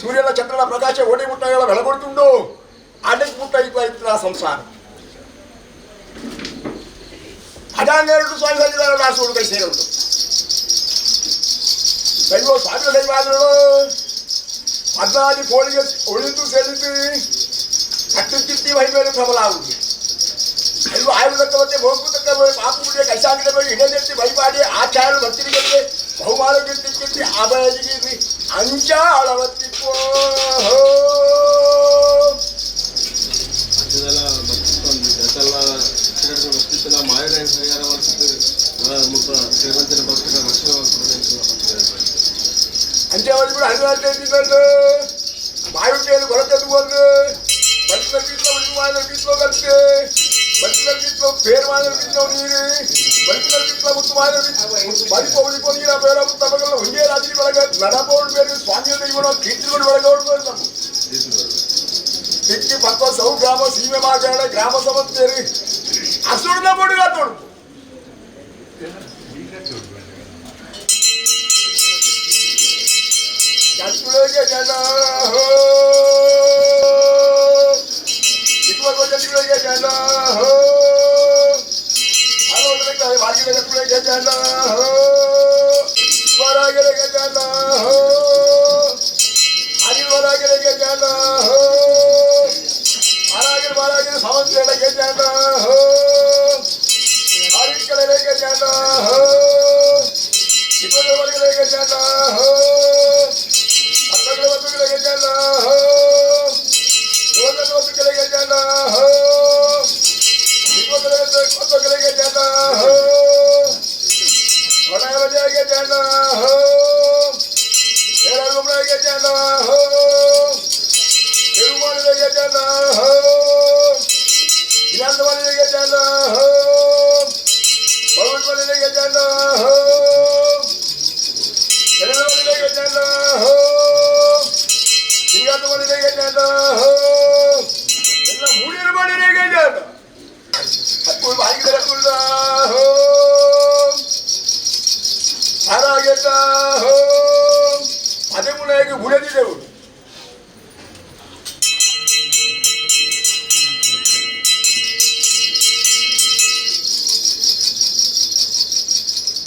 సూర్యుల చంద్రుల ప్రకాశ ఓడి ముట్టగా వెలగొడుతుండు అడకి ముట్ట ఇట్లా ఇట్లా సంసారం అజాంగేరుడు స్వామి సన్నిధానం రాసుడు కైసేరుడు దైవ స్వామి దైవాదుడు పద్నాలుగు కోడి ఒళిందు సెలిసి కట్టు వైవేలు ప్రబలావుంది దైవ ఆయుధ మోపు తక్క పాపు కైసాగిన పోయి ఇడెత్తి భయపాడి ఆచార్యులు భక్తిని కలిగి బహుమానం కీర్తించి ఆభయకి అంచాళవత్తి అంచేవాళ్ళు కూడా హరిదాసు మాయుంటేది కొరచెదుకోదు మనుషుల వీటిలో ఉడికి మాయల వీటిలో కలిస్తే మనుషుల వీటిలో పేరు మాయల వీటిలో నీరు మనుషుల వీటిలో ముత్తు మాయల మరిపో ఉడిపో నీరు పేరు తమగల ఉంగే రాత్రి బలగ నడపోడు పేరు స్వామి దేవుడు కీర్తికుడు బలగౌడు పేరు తమ్ము తిక్కి పక్క సౌ గ్రామ సీమ మాట్లాడ గ్రామ సభ పేరు అసుడు నమ్ముడుగా తోడు जाना हो हर लेके जाना हो इतना लेके जाना हो अतगले लेके जाना हो बोलने लेके जाना हो इतना लेके जाना हो बड़ा बजा जाना हो तेरा गुमरा के जाना हो तिरुमल लेके जाना हो इलांदवाली लेके जाना हो बलवंत लेके जाना हो वाली लेके जाना हो सिंगातवाली लेके जाना हो ಎಲ್ಲ ಮೂಡಿನ ಮಾಡಿ लेके जाना कोई भाई की तरह तुलना हो सारा घेता हो అదే మునాయకి గుడది దేవుడు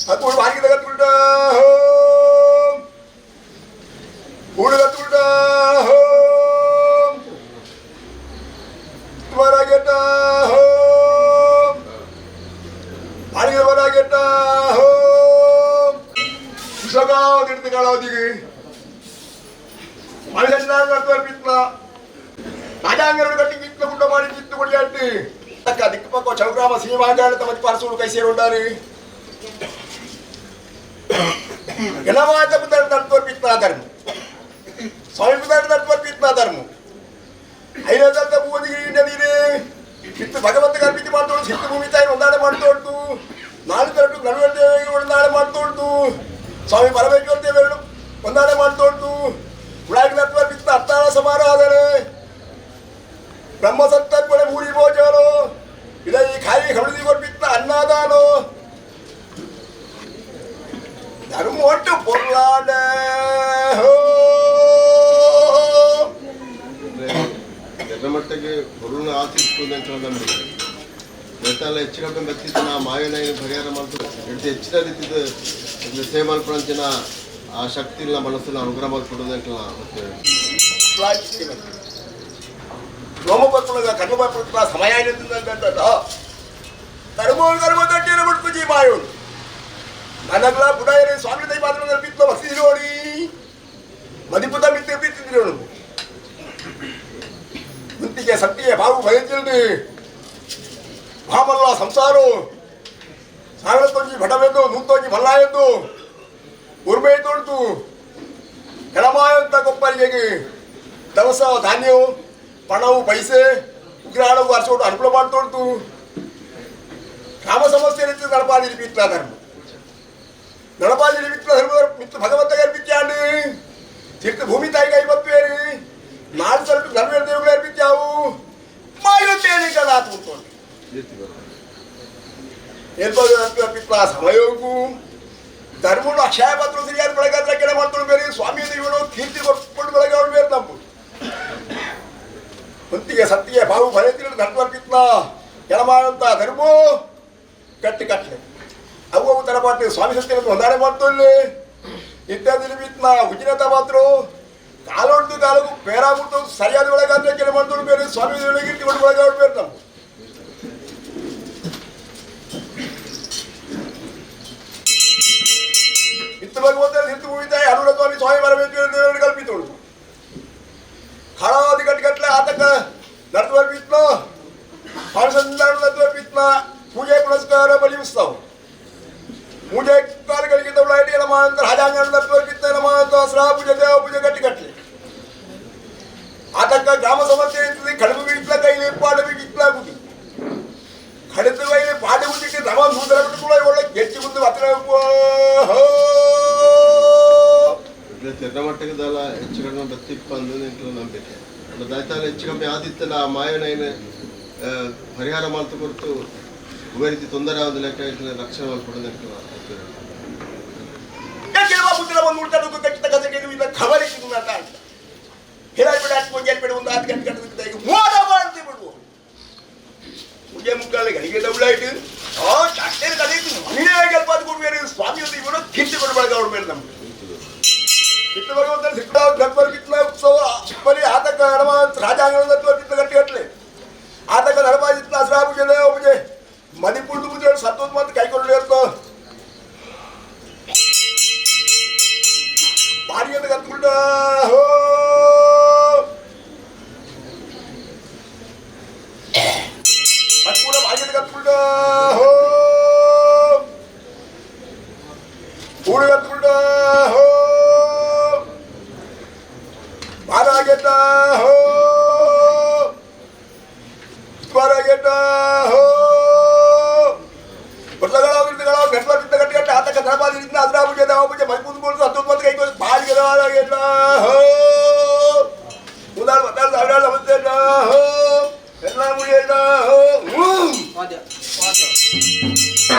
అప్పుడు వారికి తగ్గట్టుకుంటా హో ఊడు కట్టుకుంటా హో तुम्हारा गेटा हो వారికి तुम्हारा गेटा हो सगळं तीर्थ काढावती ಮನುಷ್ಯನಾರ್ಪಿತ್ನ ರಾಜಾಂಗರು ಕಟ್ಟಿ ಕಿತ್ತು ಗುಂಡ ಮಾಡಿ ಕಿತ್ತು ಕೊಡಿಯಾட்டு ತಕ್ಕ ದಿಕ್ಕುಪಕ್ಕ ಚೌಗ್ರಾಮ ಸೀಮಾಂಗಾಣ ತಮ್ಮ ಪರಸೂರು ಕೈ ಸೇರುಂಡಾರು ಎಲ್ಲವಾದ ತತ್ವರ್ಪಿತ್ನ ಧರ್ಮ ಸ್ವಾಮಿ ತತ್ವರ್ಪಿತ್ನ ಧರ್ಮ ಐನದಂತ ಭೂಮಿಗೆ ಇತ್ತು ಭಗವಂತ ಕಲ್ಪಿತಿ ಮಾಡ್ತೋಳು ಸಿಟ್ಟು ಭೂಮಿ ತಾಯಿ ಒಂದಾಡೆ ಮಾಡ್ತೋಳ್ತು ನಾಲ್ಕು ತರಟು ನಡುವೆ ದೇವರು ಒಂದಾಡೆ ಮಾಡ್ತೋಳ್ತು ಸ್ವಾಮಿ ಪರಮೇಶ್ವರ ದೇವರು ಒಂದಾಡೆ ಮಾಡ್ತೋಳ್ತು ಉಳಾಗಿನ ಅತ್ತಾಳ ಸಮಾರಾಧನೆ ಬ್ರಹ್ಮ ಸತ್ತತ್ವನೆ ಭೂರಿ ಭೋಜನೋ ಇದ ಈ ಖಾಲಿ ಕಮಲದಿ ಕೊಡ್ಬಿತ್ತ ಅನ್ನದಾನೋ ಧರ್ಮ ಒಟ್ಟು ಪೊರ್ಲಾಡ ಹೋ ಮಟ್ಟಿಗೆ ಹೊರಳು ಆತಿತ್ತು ಅಂತ ನಂಬಿಕೆ ಬೆಟ್ಟಲ್ಲ ಹೆಚ್ಚು ಕಡಿಮೆ ಬತ್ತಿತ್ತು ನಾ ಮಾವಿನ ಪರಿಹಾರ ಮಾಡ್ತಾರೆ ಎಡ್ತೆ ಹೆಚ್ಚಿನ ರೀತಿದ ಸೇವೆ ಮಾಡ್ಕೊಳಂಚಿನ ಆ ಶಕ್ತಿ ಇಲ್ಲ ಮನಸ್ಸನ್ನ ಅನುಗ್ರಹ ಮಾಡ್ಕೊಡೋದು ಅಂತ ಮತ್ತೆ ರೋಮ ಕರ್ಮ ಸಮಯ ಕರ್ಮ ಕರ್ಮ ತಟ್ಟಿನ ಬಿಡ್ತು ಜೀವಾಯು ನನಗ್ಲ ಬುಡಾಯರೆ ಸ್ವಾಮಿ ದೈ ಮಾತ್ರ ಬಿತ್ತ ವಸಿರೋಡಿ ಮದಿಪುತ ಮಿತ್ರ ಬಿತ್ತಿದ್ರು ಮುಂತಿಗೆ ಸತ್ತಿಗೆ ಬಾವು ಭಯಂತಿಲ್ದು ಭಾಮಲ್ಲ ಸಂಸಾರ ಸಾವಿರತ್ತೊಂಜಿ ಭಟವೆಂದು ನೂತೊಂಜಿ ಭಲ್ಲಾಯೆಂದು ಉರ್ಮೆ ತೊಡ್ತು ಕೆಳಮಾಯಂತ ಕೊಪ್ಪರಿಗೆ ದವಸ ಧಾನ್ಯವು ಪಣವು ಪೈಸೆ ಉಗ್ರಾಣವು ಅರ್ಸೋಡು ಅನುಕೂಲ ಮಾಡ್ತೊಡ್ತು ಗ್ರಾಮ ಸಮಸ್ಯೆ ರೀತಿ ನಡಪಾದಿ ಮಿತ್ರ ಧರ್ಮ ನಡಪಾದಿ ಮಿತ್ರ ಧರ್ಮ ಮಿತ್ರ ಭಗವಂತ ಕಲ್ಪಿತ್ಯಾಂಡು ತೀರ್ಥ ಭೂಮಿ ತಾಯಿಗೆ ಐವತ್ತು ನಾಡು ಸ್ವಲ್ಪ ಧರ್ಮ ದೇವುಗಳು ಅರ್ಪಿತ್ಯಾವು ಮಾಯುತ್ತೇನೆ ಕದಾ ಕೂತ್ಕೊಂಡು ಏರ್ಪಾಡು ಸಮಯಕ್ಕೂ ಧರ್ಮನು ಅಕ್ಷಯ ಪಾತ್ರ ಸರಿಯಾದ ಬೆಳಗಾದ್ರೆ ಕೆಳ ಮಾಡ್ಕೊಂಡು ಬೇರೆ ಸ್ವಾಮಿ ದೇವರು ಕೀರ್ತಿ ಕೊಟ್ಕೊಂಡು ಬೆಳಗಾವಳು ಬೇರೆ ನಮ್ಮ ಹೊತ್ತಿಗೆ ಸತ್ತಿಗೆ ಬಾವು ಭಯತಿರ ಧರ್ಮ ಅರ್ಪಿತ್ನ ಕೆಳ ಮಾಡುವಂತ ಧರ್ಮ ಕಟ್ಟಿ ಕಟ್ಟಲೆ ಅವು ಅವು ತರ ಮಾಡ್ತೀವಿ ಸ್ವಾಮಿ ಸತ್ಯ ಹೊಂದಾಣೆ ಮಾಡ್ತೊಲ್ಲಿ ಇತ್ಯಾದಿ ನಿಮಿತ್ನ ಉಜಿನತ ಮಾತ್ರ ಕಾಲೊಡ್ದು ಕಾಲಕ್ಕೂ ಪೇರಾಗ್ಬಿಡ್ತು ಸರಿಯಾದ ಒಳಗಾದ್ರೆ ಕೆಲ ಮಾಡ್ಕೊಂಡು ಬೇರೆ ಸ್ವಾಮಿ ಕೀರ್ತಿ ಕೊಂಡು ಬೆಳಗಾವಳು ಬೇರೆ ನಮ್ಮ ಇತ್ತು ಭಗವಂತ ಸಿಟ್ಟು ಭೂಮಿ ಅರುಣ ಸ್ವಾಮಿ ಸ್ವಾಮಿ ಪರಮೇಶ್ವರ ದೇವರು ಕಲ್ಪಿತೋಳು ಖಳಾದಿ ಕಟ್ಟಲೆ ಆತಕ ನರ್ತುವರ್ಪಿತ್ನ ನರ್ತುವರ್ಪಿತ್ನ ಪೂಜೆ ಪುರಸ್ಕಾರ ಬಲಿ ಉತ್ಸವ ಪೂಜೆ ಕಾಲಗಳಿಗೆ ತವಳಾಡಿ ನಮಾಂತರ ರಾಜಾಂಗಣ ನರ್ತುವರ್ಪಿತ್ನ ನಮಾಂತ ಅಸ್ರಾ ಪೂಜೆ ದೇವ ಪೂಜೆ ಕಟ್ಟಿ ಕಟ್ಟಲೆ ಆತಕ ಗ್ರಾಮ ಸಮಸ್ಯೆ ಇರ್ತದೆ ಕಡುಬು ಬೀಟ್ಲ ಕೈಲಿ ಪಾಡ ಬೀಟ್ಲ ಗುಡಿ ಕಡಿತ ಕೈಲಿ ಪಾಡ ಗುಡಿಗೆ ರಮ ನೂದರ ಬಿಟ್ಟು ಕೂಡ ಒಳ್ಳೆ ಗೆಚ್ಚಿ ಮುಂದೆ ಹತ್ತಿರ ತೆರ್ನ ಮಟ್ಟದಲ್ಲ ಹೆಚ್ಚು ಕಡಿಮೆ ಬತ್ತಿಪ್ಪ ಅಂದು ನಂಬಿಕೆ ದಾಯ್ತಾಲ ಹೆಚ್ಚು ಕಮ್ಮಿ ಆದಿತ್ತಲ್ಲ ಆ ಮಾವಿನ ಪರಿಹಾರ ಮಾಡ್ತು ಕೊಡ್ತು ಒಬ್ಬ ರೀತಿ ತೊಂದರೆ ಆದ ಲೆಕ್ಕ ರಕ್ಷಣೆ ಮಾಡ್ಕೊಡೋದು ಸ್ವಾಮಿ ಕೀರ್ತಿ ಕೊಡು ಮೇಲೆ ನಮ್ಗೆ ಉತ್ಸವ ಬರೀ ಆತಕ ರಾಜಾಂಗಣ ಗಟ್ಟಿ ಗಟ್ಟಲೆ ಆತಕ ನರಪಾಜಿತ್ನ ಅಸ್ರಾ ಬಾಡಿಗೆ ಕತ್ಕೊಂಡ ಹೋ ಪೂರ ಬಾಡಿಗೆ ಕತ್ಕೊಂಡ ಹೋ ಊರು ಕತ್ಕೊಂಡ ಹೋ ಬಾರಾಗೆಟ್ಟ ಹೋ ಬಾರಾಗೆಟ್ಟ ಹೋ ವಾದ್ಯ. ಆ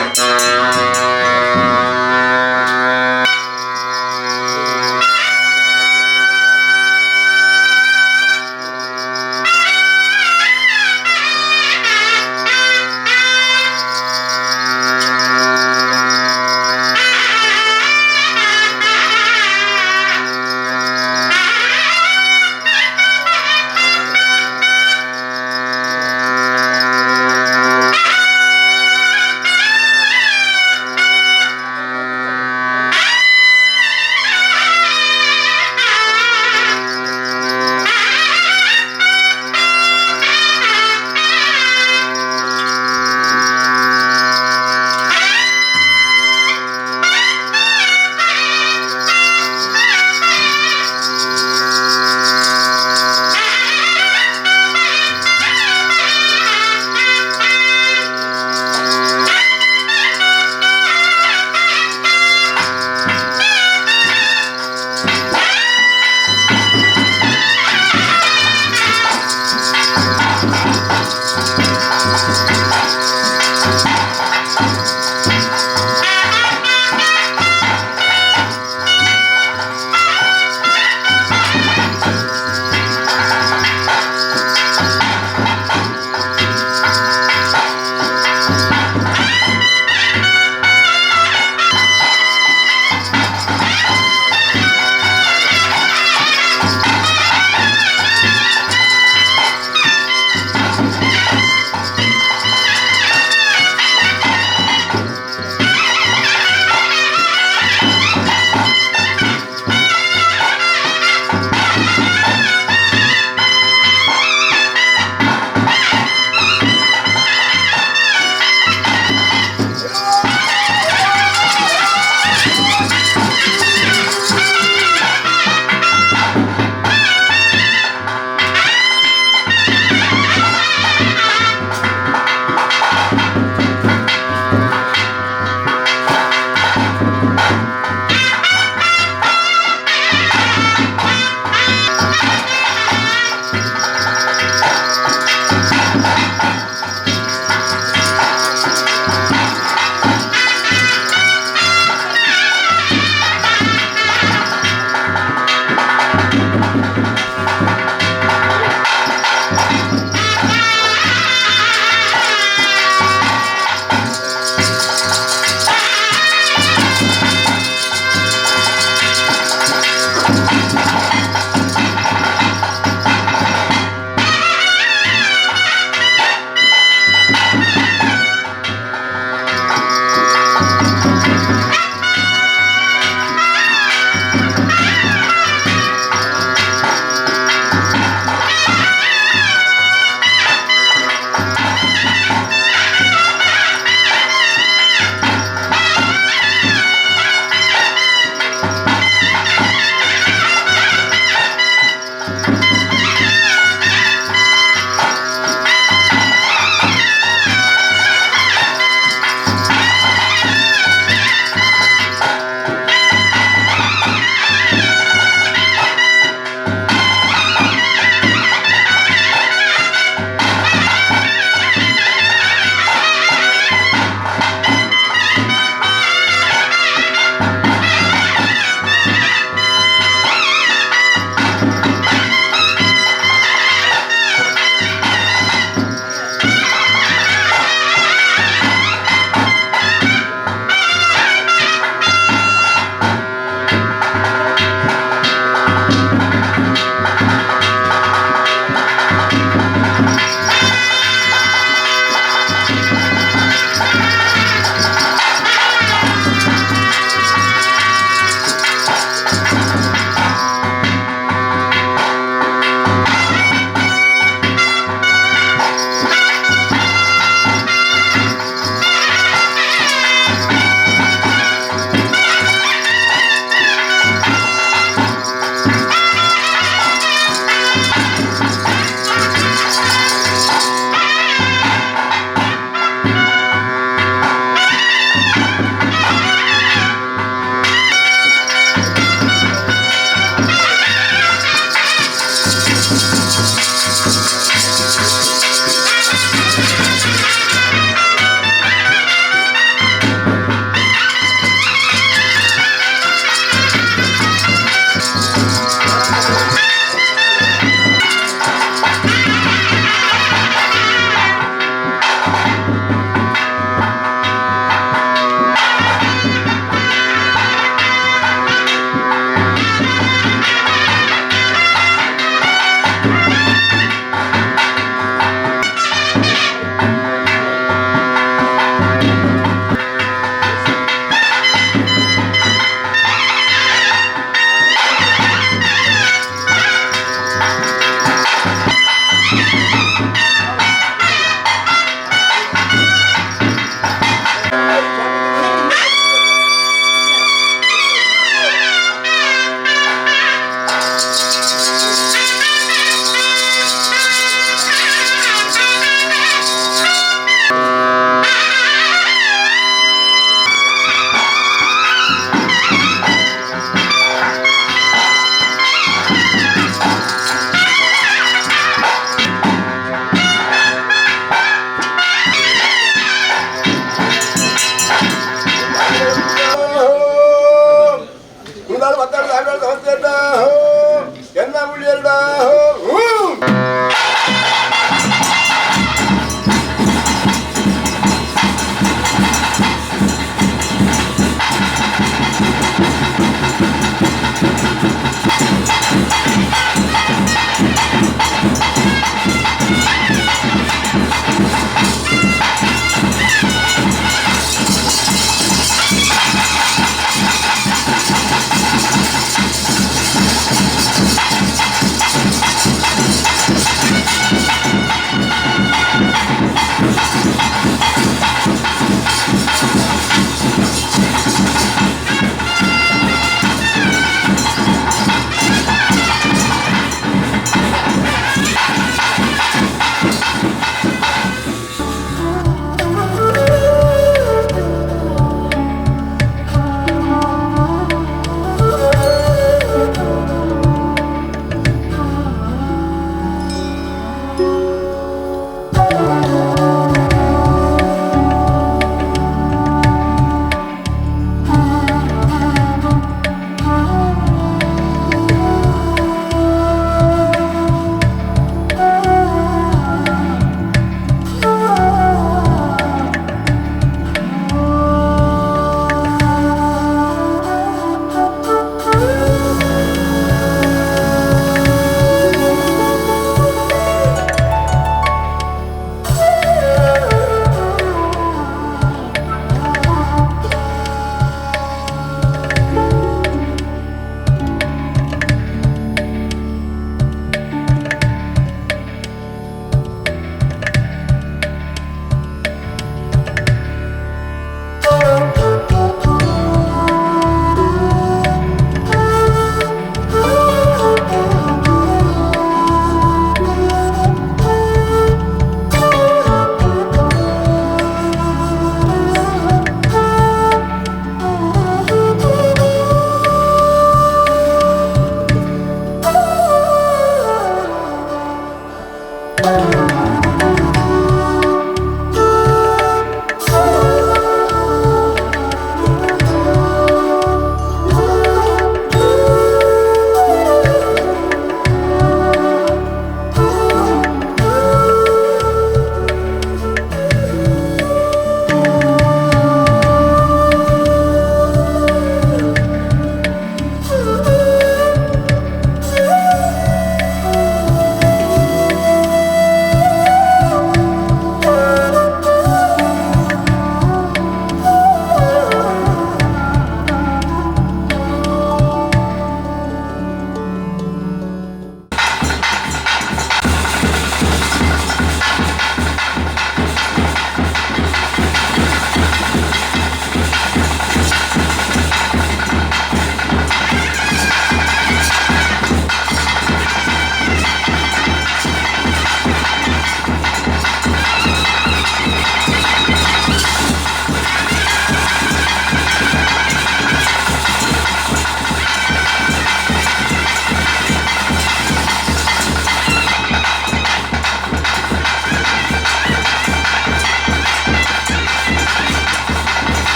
ಉಳಿಯಲ್ಲ.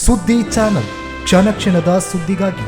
ಸುದ್ದಿ ಚಾನಲ್ ಕ್ಷಣ ಕ್ಷಣದ ಸುದ್ದಿಗಾಗಿ.